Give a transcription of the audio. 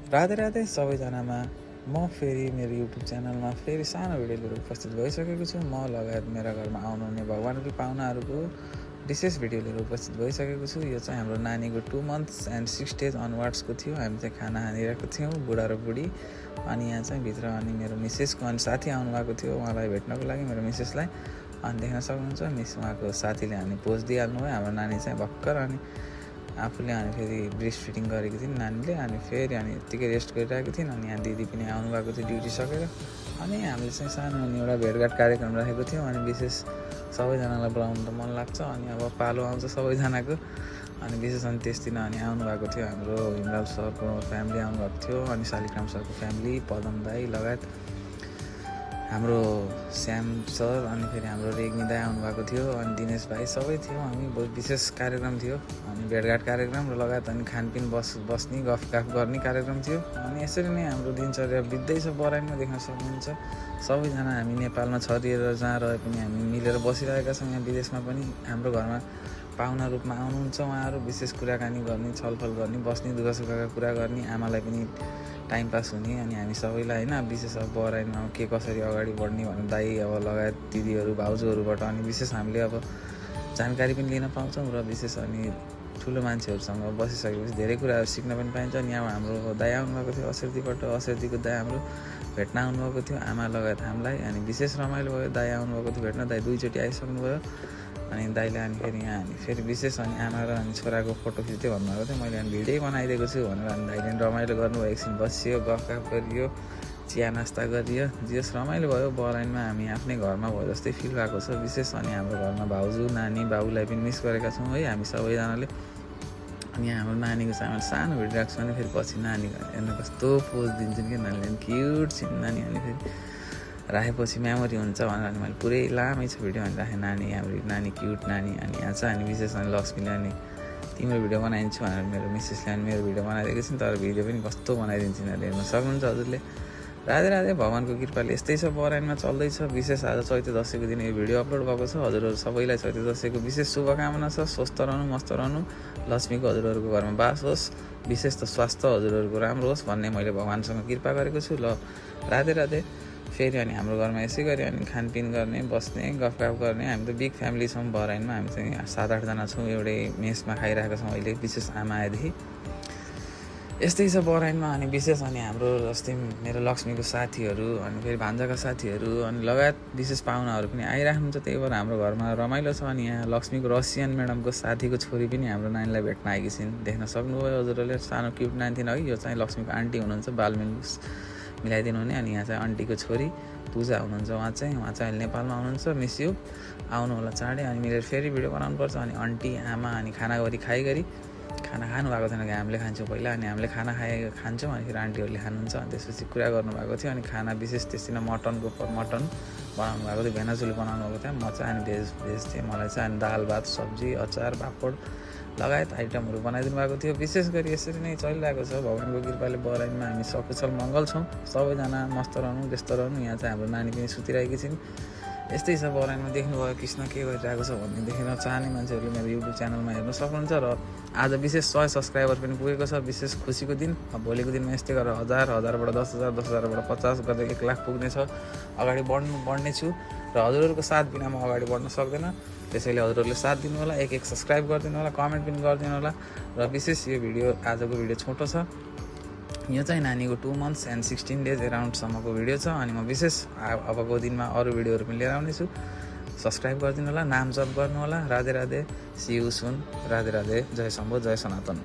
राधे राधे सबैजनामा म फेरि मेरो युट्युब च्यानलमा फेरि सानो भिडियो लिएर उपस्थित भइसकेको छु। म लगायत मेरा घरमा आउनुहुने भगवान्की पाहुनाहरूको विशेष भिडियो लिएर उपस्थित भइसकेको छु। यो चाहिँ हाम्रो नानीको 2 months and 6 days अनवर्ड्सको थियो। हामी चाहिँ खाना हानिरहेको थियौँ, बुढा र बुढी। अनि यहाँ चाहिँ भित्र अनि मेरो मिसेसको अनि साथी आउनुभएको थियो उहाँलाई भेट्नको लागि, मेरो मिसेसलाई। अनि देख्न सक्नुहुन्छ उहाँको साथीले हामी पोज दिइहाल्नु भयो। हाम्रो नानी चाहिँ भर्खर अनि आफूले अनि फेरि ब्रेस्ट फिडिङ गरेको थिइन् नानीले। अनि फेरि अनि यत्तिकै रेस्ट गरिरहेको थिइन्। अनि यहाँ दिदी पनि आउनुभएको थियो ड्युटी सकेर। अनि हामीले चाहिँ सानो अनि एउटा भेटघाट कार्यक्रम राखेको थियौँ। अनि विशेष सबैजनालाई बोलाउनु त मन लाग्छ। अनि अब पालो आउँछ सबैजनाको। अनि विशेष अनि त्यस दिन अनि आउनुभएको थियो हाम्रो हिमलाल सरको फ्यामिली आउनुभएको थियो। अनि शालिग्राम सरको फ्यामिली, पदम दाई लगायत हाम्रो श्याम सर, अनि फेरि हाम्रो रेग्मी दाई आउनुभएको थियो। अनि दिनेश भाइ सबै थियो। हामी बहुत विशेष कार्यक्रम थियो। अनि भेटघाट कार्यक्रम र लगायत अनि खानपिन बस्ने गफगाफ गर्ने कार्यक्रम थियो। अनि यसरी नै हाम्रो दिनचर्या बित्दैछ बराइनमा। देख्न सक्नुहुन्छ सबैजना हामी नेपालमा छरिएर जहाँ रहे पनि हामी मिलेर बसिरहेका छौँ। यहाँ विदेशमा पनि हाम्रो घरमा पाहुना रूपमा आउनुहुन्छ उहाँहरू। विशेष कुराकानी गर्ने, छलफल गर्ने, बस्ने, दुःख सुखका कुरा गर्ने, आमालाई पनि टाइम पास हुने। अनि हामी सबैलाई होइन विशेष अब बराइनमा के कसरी अगाडि बढ्ने भनेर दाइ अब लगायत दिदीहरू भाउजूहरूबाट अनि विशेष हामीले अब जानकारी पनि लिन पाउँछौँ। र विशेष अनि ठुलो मान्छेहरूसँग बसिसकेपछि धेरै कुराहरू सिक्न पनि पाइन्छ। अनि यहाँ हाम्रो दाइ आउनुभएको थियो असेर्तीबाट। असेर्तीको दाइ हाम्रो भेट्न आउनुभएको थियो आमा लगायत हामीलाई। अनि विशेष रमाइलो भयो। दाइ आउनुभएको थियो भेट्न। दाइ 2 चोटि आइसक्नुभयो। अनि दाइले अनि फेरि यहाँ अनि फेरि विशेष अनि आमा र अनि छोराको फोटो खिच्दै भन्नुभएको थियो। मैले अनि भिडियो बनाइदिएको छु भनेर अनि दाइले रमाइलो गर्नुभयो। एकछिन बसियो, गफगाफ गरियो, चिया नास्ता गरियो। जस रमाइलो भयो। बराइनमा हामी आफ्नै घरमा भयो जस्तै फिल भएको छ। विशेष अनि हाम्रो घरमा भाउजू, नानी, बाबुलाई पनि मिस गरेका छौँ है हामी सबैजनाले। अनि यहाँ हाम्रो नानीको चाहिँ मैले सानो भिडियो राख्छु। अनि फेरि पछि नानी हेर्नु कस्तो पोज दिन्छन् कि नानीले, क्युट छिन् नानी। अनि फेरि राखेपछि मेमोरी हुन्छ भनेर अनि मैले पुरै लामै छ भिडियो अनि राखेँ। नानी हाम्रो नानी क्युट नानी। अनि यहाँ चाहिँ अनि विशेष अनि लक्ष्मीले अनि तिम्रो भिडियो बनाइदिन्छु भनेर मेरो मिसेसले अनि मेरो भिडियो बनाइदिएको छिन्। तर भिडियो पनि कस्तो बनाइदिन्छ यिनीहरूले, हेर्न सक्नुहुन्छ हजुरले। राधे राधे, भगवान्को कृपाले यस्तै छ, बराइनमा चल्दैछ। विशेष आज चैते दसैँको दिन यो भिडियो अपलोड भएको छ। हजुरहरू सबैलाई चैते दसैँको विशेष शुभकामना छ। स्वस्थ रहनु, मस्त रहनु, लक्ष्मीको हजुरहरूको घरमा बास होस्, विशेष त स्वास्थ्य हजुरहरूको राम्रो होस् भन्ने मैले भगवान्सँग कृपा गरेको छु। ल राधे राधे। फेरि अनि हाम्रो घरमा यसै गरी अनि खानपिन गर्ने, बस्ने, गफगाफ गर्ने। हामी त बिग फ्यामिली छौँ बराइनमा। हामी चाहिँ 7-8 जना छौँ एउटै मेसमा खाइरहेका छौँ अहिले, विशेष आमा आएदेखि। यस्तै छ बराइनमा। अनि विशेष अनि हाम्रो जस्तै मेरो लक्ष्मीको साथीहरू, अनि फेरि भान्जाका साथीहरू, अनि लगायत विशेष पाहुनाहरू पनि आइराख्नुहुन्छ। त्यही भएर हाम्रो घरमा रमाइलो छ। अनि यहाँ लक्ष्मीको रसियन म्याडमको साथीको छोरी पनि हाम्रो नानीलाई भेट्न आएकी छिन्। देख्न सक्नुभयो हजुरहरूले, सानो क्युट नानी थिइन् है। यो चाहिँ लक्ष्मीको आन्टी हुनुहुन्छ, बालमेल मिलाइदिनु हुने। अनि यहाँ चाहिँ आन्टीको छोरी पूजा हुनुहुन्छ। उहाँ चाहिँ अहिले नेपालमा हुनुहुन्छ। मिस यु, आउनु होला चाँडै। अनि मिलेर फेरि भिडियो बनाउनुपर्छ। अनि आन्टी, आमा अनि खाना खाइगरी खाना खानु भएको थिएन कि हामीले खान्छौँ पहिला। अनि हामीले खाना खान्छौँ अनि फेरि आन्टीहरूले खानुहुन्छ। अनि त्यसपछि कुरा गर्नुभएको थियो। अनि खाना विशेष त्यसै मटन बनाउनु भएको थियो, भेनाजुली बनाउनु भएको थियो। म चाहिँ अनि भेज थिएँ। मलाई चाहिँ अनि दाल भात सब्जी अचार पापड लगायत आइटमहरू बनाइदिनु भएको थियो। विशेष गरी यसरी नै चलिरहेको छ भगवान्को कृपाले। बराइनमा हामी सकुशल मङ्गल छौँ। सबैजना मस्त रहनु, व्यस्त रहनु। यहाँ चाहिँ हाम्रो नानी पनि सुतिरहेकी छिन्। यस्तै छ बराइनमा। देख्नुभयो कृष्ण के गरिरहेको छ भन्ने देखेर चाहने मान्छेहरूले मेरो युट्युब च्यानलमा हेर्न सक्नुहुन्छ। र आज विशेष 100 सब्सक्राइबर पनि पुगेको छ। विशेष खुसीको दिन। अब भोलिको दिनमा यस्तै गरेर 1000बाट 10,000, 10,000बाट 50 गर्दै 1 लाख पुग्नेछ। अगाडि बढ्ने छु। र हजुरहरूको साथ बिना म अगाडि बढ्न सक्दैन। त्यसैले हजुरहरूले साथ दिनु होला, एक सब्सक्राइब गरिदिनु होला, कमेन्ट पनि गरिदिनु होला। र विशेष यो भिडियो आजको भिडियो छोटो छ। यो चाहिँ नानीको 2 months and 16 days एराउन्डसम्मको भिडियो छ। अनि म विशेष अबको दिनमा अरू भिडियोहरू पनि लिएर आउनेछु। सब्सक्राइब गरिदिनु होला, नाम जप गर्नु होला। Radhe Radhe, see you soon. Radhe Radhe, जय शम्भो, जय सनातन।